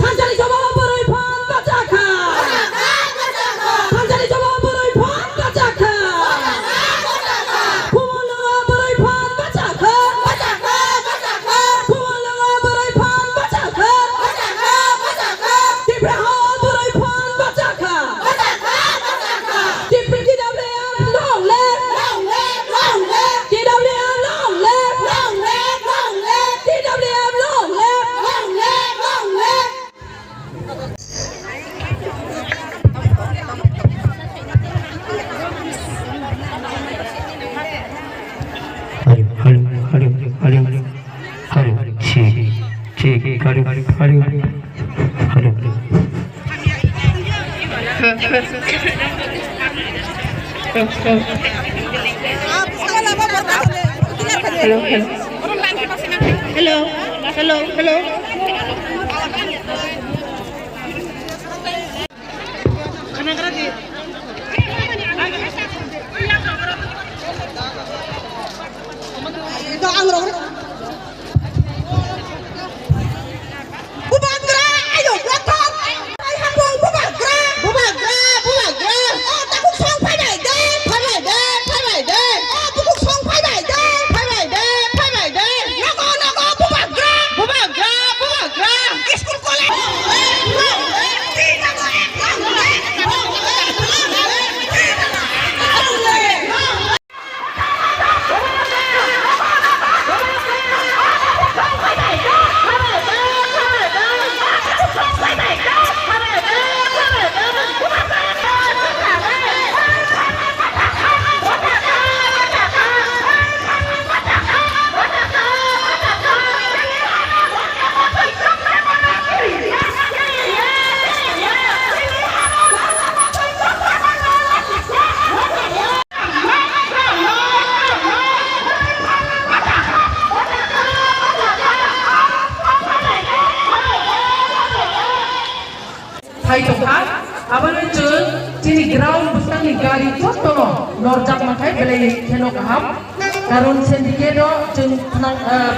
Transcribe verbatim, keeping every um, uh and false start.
Thangjani jawab bwrwi phan bacha kha. Thangjani jawab bwrwi phan bacha kha. Phumulwngo bwrwi phan bacha kha. Phumulwngo bwrwi phan bacha kha. Tipra ha bwrwi phan bacha kha. Tipra T W F long live. T W F long live. T W F long live. Hello, hello, hello, hello, hello, check, check, hello, hello, hello. Hello, hello. Hello, hello, hello. Bubagra, ayo, kotor. Ai, hapung, bubagra. Bubagra, bubagra. O, takhuk song phaibai de, phaibai de, phaibai de. O, bukhuk song phaibai de, phaibai de, phaibai de. Nogo, nogo, bubagra. Bubagra, bubagra. School college. Phai tongkha, abono chwng chini ground bwskangni gari jotono norjak mankhai belai kheno kaham, karon syndicate-o chwng phnang, ah,